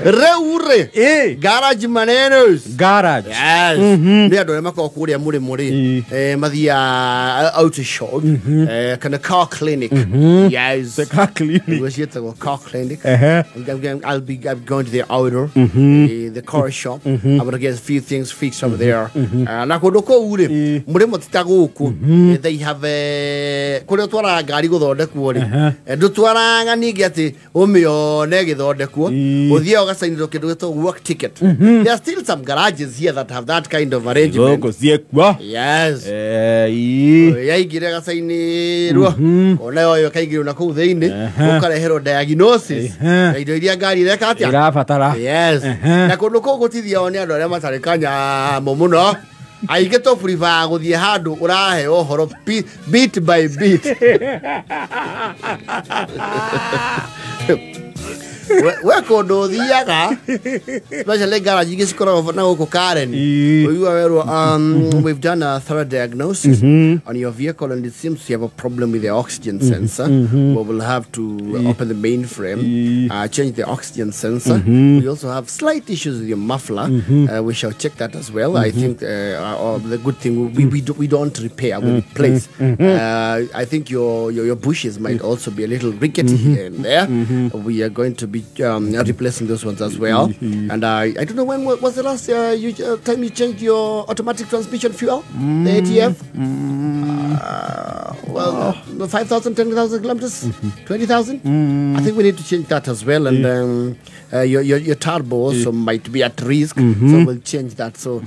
Rĩu rĩ, garage manenos. Garage. Yes. Nĩ andũ arĩa makoragwo kũrĩa mũrĩmo rĩ, mathiaga auto shop, kana car clinic. Yes. The car clinic. Nĩguo ciĩtagwo car clinic. Ehe. I'm going to the auto, the car shop. I'm going to get a few things fixed over there. Na kũndũ kũu rĩ, mũrĩmo ti ta gũkũ. They have kũrĩa ũtwaraga ngari gũthondekwo rĩ, ndũtwaraga ningĩ atĩ ũmĩone ĩgĩthondekwo. Ũthiaga ũgacainĩrwo kĩndũ gĩtagwo work ticket. There are still some garages here that have that kind of arrangement. Gũkũ ciĩkuo. Yes. Ii. Yaingire gacainĩrwo ona yoyo kaingĩrwo na kũu thĩinĩ, ũkareherwo diagnosis ya indo iria ngari ĩreka atĩa, Ĩrabatara. Yes. Na kũndũ kũu gũtithiao nĩ andũ arĩa matarĩ kanyamũ mũno. Aingĩ tũburibaga gũthiĩ handũ ũraheo ũhoro bit by bit. We kũndũ ũthiaga, especially garage ingĩ cikoragwo na gũkũ Karen, ũigua werwo, "We've done a thorough diagnosis on your vehicle and it seems you have a problem with the oxygen sensor. We will have to open the mainframe, change the oxygen sensor. We also have slight issues with your muffler. We shall check that as well. I think the good thing, we don't repair, we replace. I think your bushes might also be a little rickety here and there. We are going to be replacing those ones as well. And I don't know when was the last time you changed your automatic transmission fuel, the ATF? Well, 5,000, 10,000 kilometers, 20,000. I think we need to change that as well. And your turbo also might be at risk, so we'll change that. So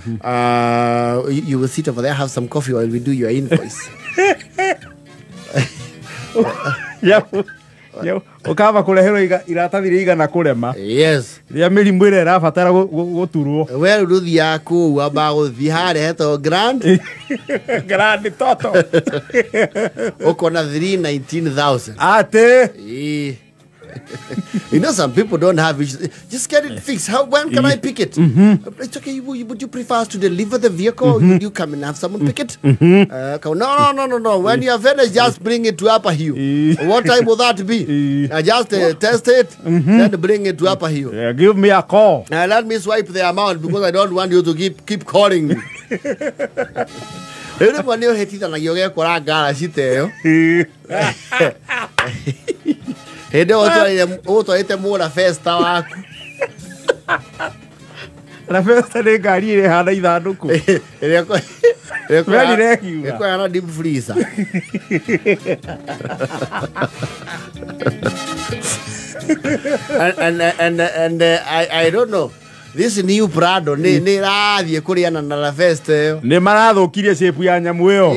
you will sit over there, have some coffee while we do your invoice." Yep. Ũkamba kũreherwo iratathi rĩigana kũrema. Yes. Rĩa mĩrimũ ĩrĩa ĩrabatara gũturwo. We rĩu ndũthiaga kũu, wambaga gũthiĩ harĩa hetagwo Grand. Grand Toto. Ũkona 319,000. Atĩ. Ĩĩ. Some people don't have issues. Just get it fixed. When can I pick it? It's okay. Would you prefer us to deliver the vehicle, or would you come and have someone pick it? No. When you are finished, just bring it to Upper Hill. What time will that be? Just test it, then bring it to Upper Hill. Yeah, give me a call. Let me swipe the amount because I don't want you to keep calling me. Rĩu rĩmwe nĩ ũhĩtithanagia ũgekora ngaraci ta ĩyo hĩndĩ ĩyo ũgũtwarĩte mũra festa waku. Na festa nĩ ngari ĩrĩa ĩhana ithandũkũ. Ĩrĩa Ĩrĩa ĩkũhana deep freezer. And I don't know. This new Prado nĩ ĩrathiĩ kũrĩana na la festa ĩyo. Nĩ marathũkirie shape ya nyamũ ĩyo.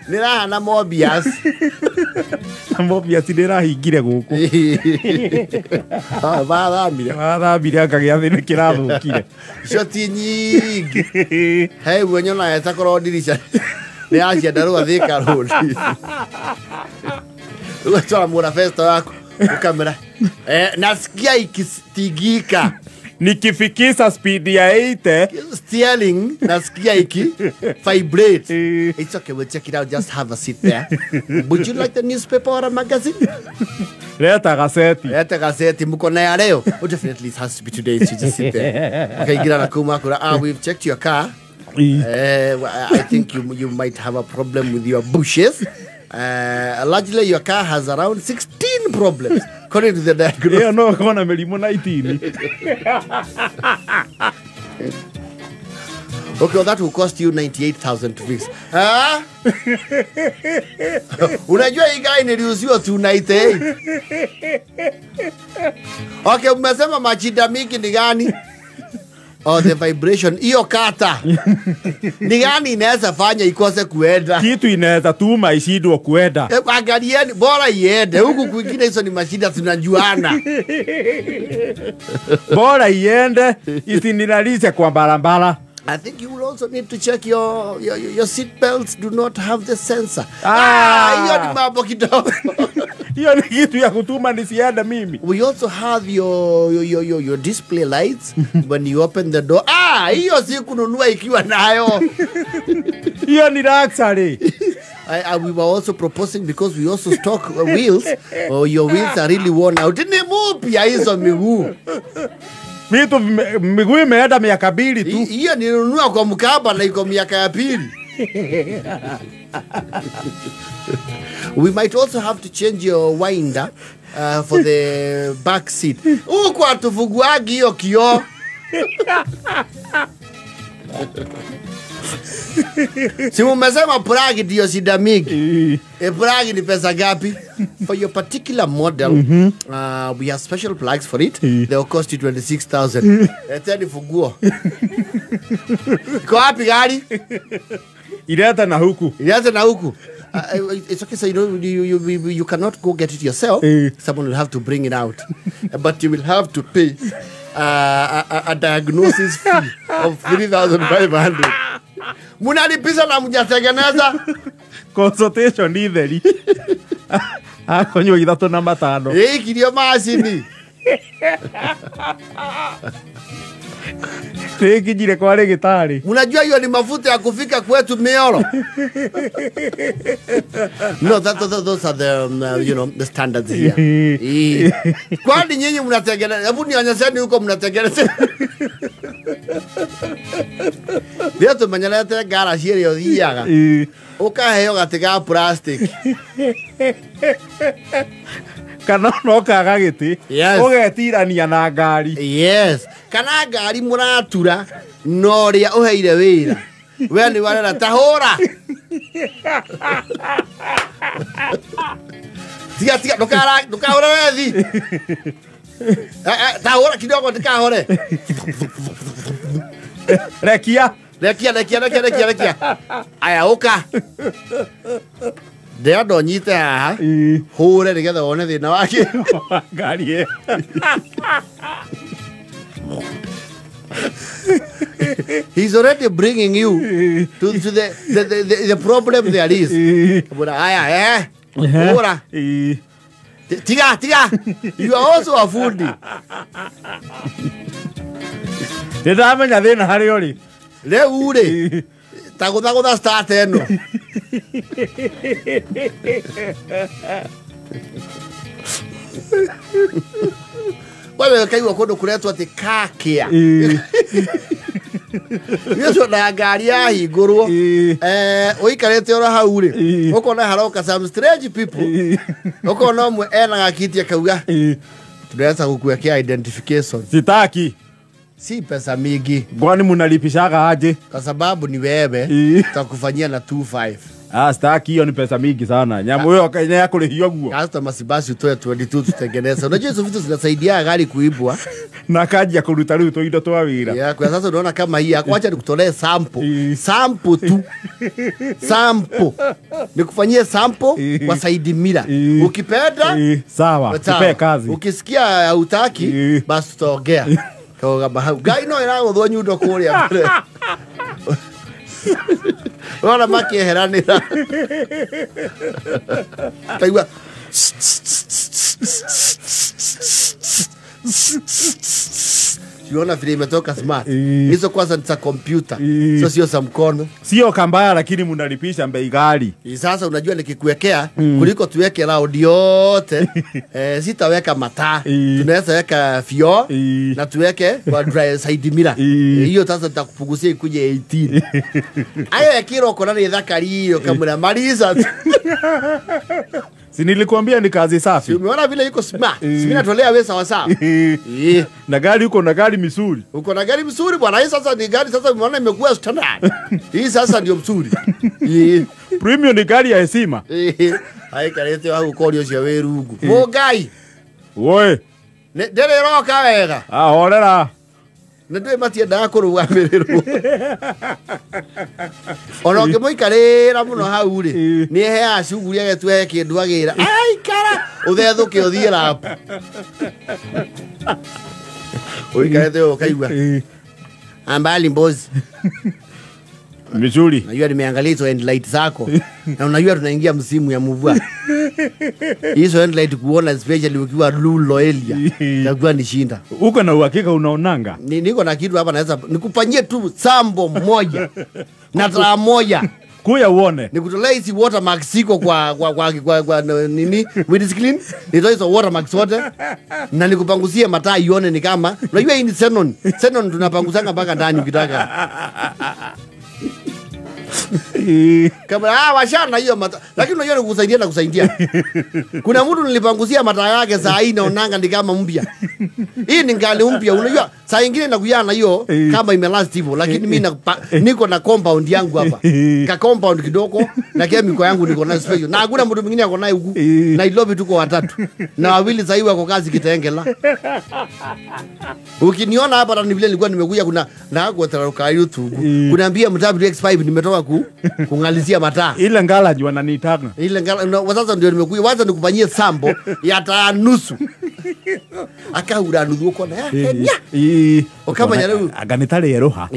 Nĩ ĩrahana Mobius. Mobius nĩ ĩrahingire gũkũ. Bathamire. Bathamire anga gĩathĩ nĩ kĩrathũkire. Coti nyingĩ. He guo nyonaga ĩtakorwo ndirica nĩ ya ciandarũa Thika Road. Ũgatwara mũra festa waku ũkamera, nasikia ikitigika. Nikifikisha speed ya 80 steering nasikia iki vibrate. It's okay, we'll check it out. Just have a seat there. Would you like the newspaper or a magazine? Leta gazeti. Leta gazeti mko na ya leo. Oh, definitely it has to be today. So just sit there. Okay, gira na kuma kura. We've checked your car. I think you might have a problem with your bushes. Largely your car has around 16 problems according to the diagnosis. Yeah, no, kona mĩrimũ 19. Okay, well, that will cost you 98,000 to fix. Unajua hii gari niliuziwa 298. Okay, umesema mashida mingi ni gani? Oh, the vibration. Hiyo kata. Ni gani inaweza fanya ikose kuenda? Kitu inaweza tuma ishindwe kuenda. Angalieni, bora iende. Huku kwingine hizo ni mashida tunajuana. Bora iende, isinilalishe kwa barabara. I think you will also need to check your seat belts do not have the sensor. Hiyo ni mambo kidogo. Hiyo ni kitu ya kutuma nisiende mimi. We also have your display lights when you open the door. Hiyo si kununua ikiwa nayo. Hiyo ni luxury. We were also proposing because we also stock wheels. Oh, your wheels are really worn out. Ni mupya hizo miguu. Vitu miguu imeenda miaka 2 tu. Hiyo nilinunua kwa Mkaba na iko miaka ya pili. We might also have to change your winder for the back seat. Huko atufuguagi hiyo kioo. Si umesema plug ndio shida mingi. Plug ni pesa gapi? For your particular model, we have special plugs for it. They will cost you 26,000. Eteni funguo. Iko wapi gari? Ileta na huku. Ileta na huku. It's okay, so you know, you cannot go get it yourself. Someone will have to bring it out. But you will have to pay a diagnosis fee of 3,500. Munalipiza na mjatengeneza. Consultation ni theri. Akonywa 3 na 5. Kirio macini. Kijire kwa regitari. Unajua hiyo ni mafuta ya kufika kwetu Mioro. No, those are the you know, the standards here. Kwani nyinyi mnatengeneza? Hebu nionyesheni huko mnatengeneza. Ndio tumenyelete garage ile yothiaga. Ukaheo gati ga plastic. Kana no kaga giti. Ugetirania na ngari. Yes. Kana ngari muratura no ria uheire wira. We ni warera tahura. Tiga tiga ndukahore wethi. Tahura kidogo ndikahore. Rekia. Rekia rekia rekia rekia rekia. Aya uka. Ndĩrenda ũnyite haha hũre nĩgetha wone thĩna wake. Ngari ĩyo. He's already bringing you to the problem there is. Aya, hũra. Tiga, tiga. You are also a fundi. Nĩndamenya thĩna harĩa ũrĩ. Rĩu rĩ, tagũthagũtha start ĩno. Wewe kaigua kũndũ kũretwo atĩ kakia. Nĩũcio na ngari yahingũrwo, ũikarĩte oro hau rĩ, ũkona haroka some strange people. Ũkona ũmwe ena gakiti akauga, tunaweza kukuwekea identification. Sitaki. Si pesa mingi. Kwani mnalipishaga aje? Kwa sababu ni wewe tutakufanyia na 25. Ah, sitaki hiyo ni pesa mingi sana. Nyamu hiyo Kenya yako lihio guo. Customer si basi utoe 22 tutengeneza. Unajua hizo vitu zinasaidia gari kuibwa. Na kaji ya kuruta ruto indo toa wira. Yeah, kwa sasa unaona kama hii acha nikutolee sample. Sample tu. Sample. Nikufanyie sample kwa side mirror. Ukipenda sawa, tupe kazi. Ukisikia hutaki basi tutaongea. Kaoga hau. Ngai no ĩragũthwo nyundo kũrĩa mbere. Ũrona makĩeheranĩra. Kaigua. Siona vile imetoka smart. Hizo kwanza ni za computer. Sio sio za mkono. Sio kambaya lakini mnalipisha bei ghali. Sasa unajua nikikuwekea kuliko tuweke loud yote. Sitaweka mataa. Tunaweza weka fio na tuweke kwa dry side mirror. Hiyo sasa nitakupunguzia ikuje 18. Ayo kiro kona ni thakari hiyo kama maliza. Si nilikuambia ni kazi safi. Si umeona vile iko smart. Si mimi natolea wewe sawa sawa. Na gari uko na gari mzuri. Uko na gari mzuri bwana. Hii sasa ni gari sasa umeona imekuwa standard. Hii sasa ndio mzuri. Premium ni gari ya heshima. Hai karete wa ukorio cia wirungu. Mugai. Woi. Ndere roka wega. Ah, horera. Nĩ ndũĩ matiendaga kũrũgamĩrĩrwo. Ona ũngĩmũikarĩra mũno hau rĩ, nĩ eheaga cuguri agetua he kĩndũ agĩra. Aikara ũthethũke ũthiĩ rapu. Ũikarĩte ũũ ũkaigua. Ambali mbozi. Mizuri. Najua nimeangalia hizo headlight zako. Na unajua tunaingia msimu ya mvua. Hizo headlight kuona especially ukiwa rural area itakuwa ni shinda. Uko na uhakika unaonanga? Niko na kitu hapa naweza nikufanyie tu sambo moja na taa moja. Kuya uone. Nikutolea hizi watermark siko kwa nini windscreen, nitoe hizo watermark zote na nikupanguzie mataa ione ni kama unajua hii ni xenon. Xenon tunapanguzanga mpaka ndani ukitaka. Kama washana hiyo mataa, lakini unajua nikusaidia na kusaidia. Kuna mtu nilipanguzia mataa yake saa hii naonanga ni kama mpya. Hii ni ngali mpya, unajua saa nyingine nakuyana hiyo kama imelast hivyo, lakini mimi niko na compound yangu hapa. Ka compound kidogo na chemical yangu niko nayo special. Na hakuna mtu mwingine ako naye huku. Nairobi tuko watatu. Na wawili sasa hivi wako kazi Kitengela. Ukiniona hapa ni vile nilikuwa nimekuja kuna na kwa YouTube. Kunaambia mtabu X5 nimetoka kungalizia mataa. Ile ngala jua wananiitanga. Ile ngala sasa ndio nimekuja wacha nikufanyie sambo ya taa nusu. Akahura nuthu ukona ya Kenya. Ukamenya rĩu anga nĩ tarĩ eruha.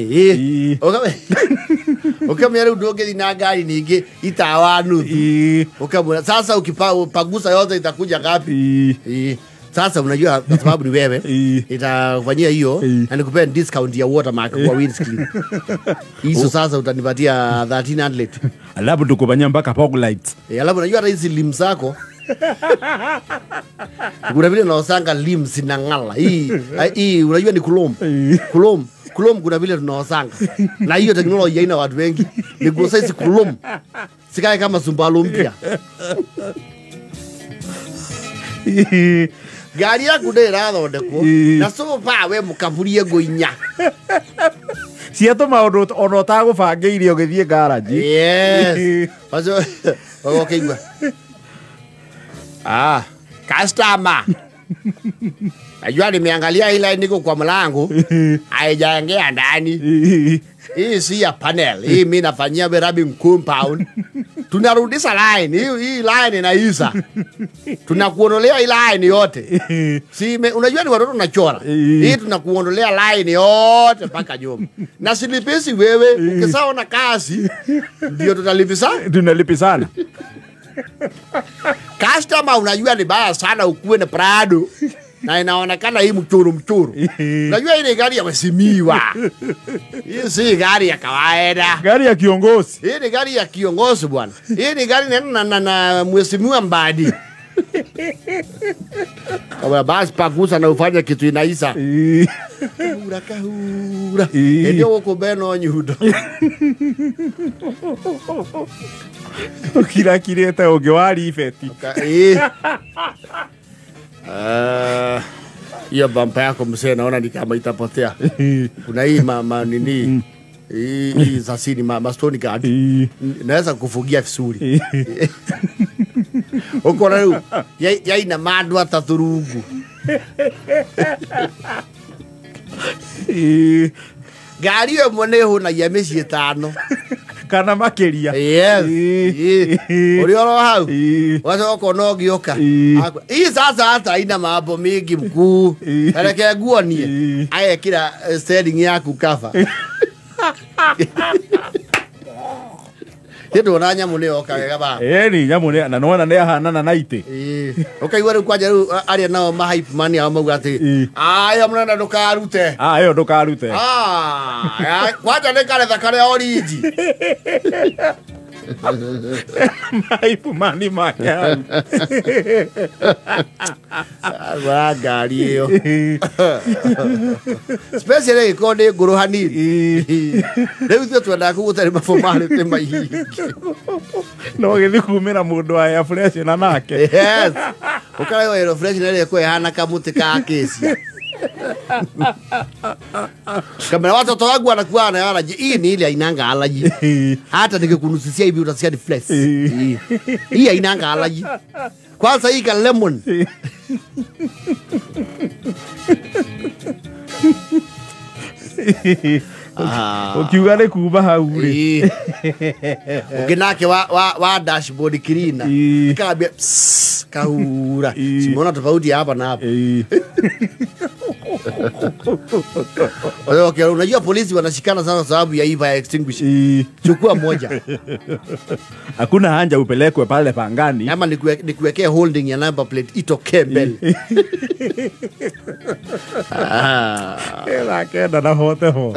Ukamenya rĩu ndũngĩthiĩ na ngari ningĩ itawa nuthu. Ukamwona sasa ukipagusa yote itakuja ngapi? Sasa unajua kwa sababu ni wewe itakufanyia hiyo na nikupea discount ya watermark kwa windscreen. Hizo sasa utanipatia 1300. Alafu tukufanyia mpaka fog lights. Alafu unajua hata hizi limbs zako kuna vile naosanga limbs zinang'ala. Hii unajua ni chrome. Chrome kuna vile tunaosanga. Na hiyo teknolojia haina watu wengi. Ni kwa size chrome. Sikae kama Subaru mpya. Gari yaku ndĩrathondekwo na sofa we mũkaburie ngũinya cia tũmaũndũ ona ũtagũbangĩire ũgĩthiĩ garage. Yes. Wazo ũgũkĩigua customer, najua nimeangalia ila niko kwa mlango haijaingia ndani. Hii si ya panel. Hii mimi nafanyia rubbing compound. Tunarudisha line. Hii line inaisha. Tunakuondolea hii line yote. Si unajua ni watoto tunachora. Hii tunakuondolea line yote mpaka nyuma. Na silipisi wewe ukisaona kazi ndio tutalipisa. Tunalipisana. Customer unajua ni baya sana ukuwe na Prado. Na inaonekana hii mchoro. Unajua ile gari ya mheshimiwa. Hii si gari ya kawaida. Gari ya kiongozi. Hii ni gari ya kiongozi bwana. Hii ni gari na mheshimiwa Mbadi. Kama basi pagusa na ufanye kitu inaisa. Kahura kahura. Ndio uko beno nyundo. Ukira kireta ũngĩ ibeti. Hiyo bumper yako mzee naona ni kama itapotea. Kuna hii mama nini? Hii zasini mama stone guard. Naweza kufugia vizuri. Uko na ya ina mandu atathurungu. Gari yo mwene huna ya mĩciĩ 5. Kana makiria. Yes. Uri oro hau. Wacha no gioka. Hii sasa hata ina mambo mingi mkuu. Reke nguonie. Aye kila steering yaku cover. Ndio na nyamu ni oka wega ba. Ni nyamu ni na nona ni ahanana na ite. Ukaigua riu kwanja riu aria nao ma hype man ao mauga ati ayo mwana ndukarute. Ayo ndukarute. Kwanja ni karetha karia oriji. Hype man maya. Wa ngari iyo. Especially iko ni nguru hanini. Riu ithuĩ twendaga kũgũtarĩ mabomarĩte maingĩ. No gĩthiĩ kumĩra mũndũ wa air freshener nake. Yes. Ũkarehwo air freshener ĩrĩa ĩkũhana kamũtĩ ka acacia. Kamera watoto wangu wanakuwa na allergy. Hii ni ile hainanga allergy. Hata nikikunusisia hivi utasikia ni fresh. Hii hainanga allergy. Kwanza hii ka lemon. Ukiuga nĩ kuma hau rĩ. Ũngĩ nake wa dashboard cleaner. Kambia kahura. Simona tofauti hapa na hapa. Okay, unajua polisi wanashikana sana sababu ya hii fire extinguisher. Chukua moja. Hakuna haja upelekwe pale pangani. Ama nikuwekee holding ya number plate itokee mbele. Kenda na hote ho.